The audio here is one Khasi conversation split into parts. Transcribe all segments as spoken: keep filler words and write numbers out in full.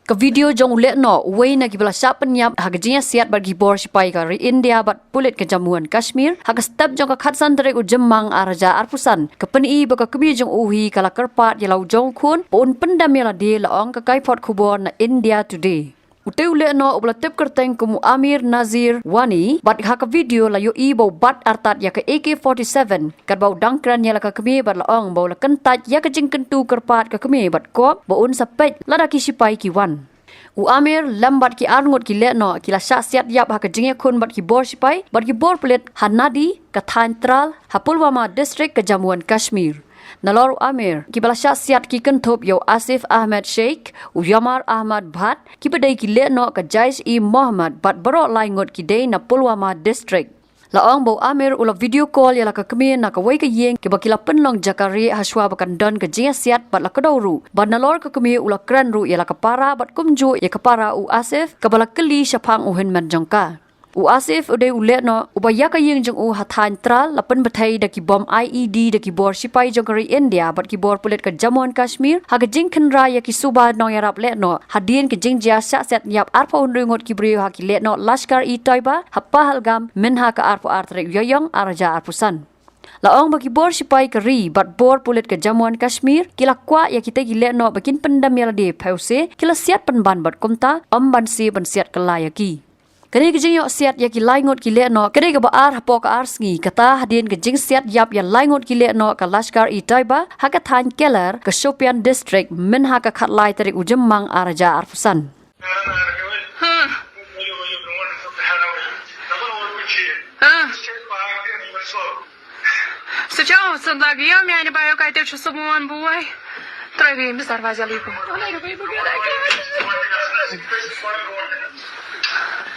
Ka video jong u Lehnoh, uwei na kiba la shah pynïap ha ka jingïasiat bad ki bor shipai ka ri India bad pulit ka Jammu and Kashmir, ha ka step jong ka khatsan tarik u Jymmang arhajar arphew san, ka pyni ba ka kmie jong u hi ka la kyrpad ïa la u jong u khun ba un pyndem ïa lade, la ong ka kaiphod khubor na India Today. Utei u Lehnoh uba la tip kyrteng kum u Amir Nazir Wani, bad ha ka video la ïohi ba u bat artat ïa ka A K forty-seven, katba u dang kren ïa la ka kmie bad la ong ba u la kyntait ïa ka jingkyntu kyrpad ka kmie bad kop ba un sa peit lada ki shipai ki wan. U Amir lem bad ki arngut ki Lehnoh ki la shah siat ïap ha ka jingïakhun bad ki bor shipai bad ki bor pulit ha Nadi, ka thaiñ Tral, ha Pulwama District, ka Jammu and Kashmir. Nalor u Amir, kiba la shah siat ki kynthup ïa u Asif Ahmed Sheikh, u Yamar Ahmad Bhat, kiba dei ki Lehnoh ka Jaish-e-Mohammed bad baroh lai ngut ki dei na Pulwama District. La ong ba u Amir u la video call ïa la ka kmie na kawei ka ïing kiba ki la pynlong jaka rieh hashwa ba kan don ka jingïasiat bad la kdew ruh. Bad nalor ka kmie u la kren ruh ïa la ka para bad kumjuh ïa ka para u Asif, kaba la kylli shaphang u hynmen jong ka. U Asif u dei u Lehnoh uba ïa ka ïing jong u ha thaiñ Tral la pynbthei da ki bom I E D da ki bor shipai jong ka ri India bad ki bor pulit ka Jammu and Kashmir ha ka jingkhynra ïa ki suba nongïarap Lehnoh hadien ka jingjia shah siat ïap arphew hynriew ngut ki briew ha ki Lehnoh Lashkar-e-Taiba ha Pahalgam mynha ka arphew ar tarik Ïaïong arhajar arphew san. La ong ba ki bor shipai ka ri bad bor pulit ka Jammu and Kashmir ki la kwah ïa kitei ki Lehnoh ba kin pyndem ïa lade, phewse ki la siat pynban bad kumta ym ban siew ban siat kylla ïa ki. Kane ka jingïoh siat ïa ki lai ngut ki Lehnoh ka dei kaba ar hapoh ka ar sngi, kata hadien ka jingsiat ïap ïa lai ngut ki Lehnoh ka Lashkar-e-Taiba ha ka thaiñ Keller, ka Shopian District, mynha ka khatlai tarik u Jymmang arhajar arphew san. Сначала вот сюда, я меня не боюсь, как это что сумон бывай. Трой бим, без дорвазя липу.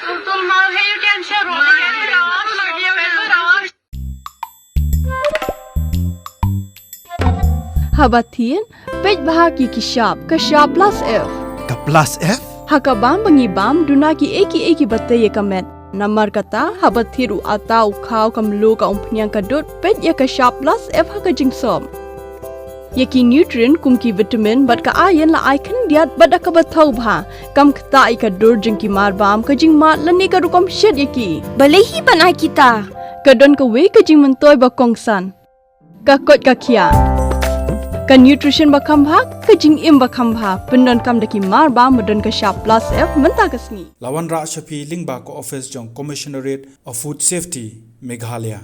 Тулмал хею кем шеро. Haba thied, peit bha ki ki shap, ka shap plus F. Ka plus F? Ha ka bam ba ngi bam, duna ki ei ki ei kiba tei ïa ka met. Namar kata, haba thied u atta, u khaw, ka mluh, ka umphniang, ka dud, peit ïa ka shap plus F ha ka jingsop. Ïa ki nutrient kum ki vitamin bad ka iron la ai khyndiat bad da kaba thaw bha. Kam ktah ïa ka dur jong ki mar bam, ka jingmad lane ka rukom shet ïa ki. Balei hi ban ai kita? Ka don kawei ka jingmyntoi ba kongsan. Ka koit ka khiah. Ka nutrition ba kham bha, ka jingim ba kham bha. Pyndonkam da ki mar bam ba don ka shap plus F mynta ka sngi. La wanrah sha phi lyngba ka office jong Commissionerate of Food Safety, Meghalaya.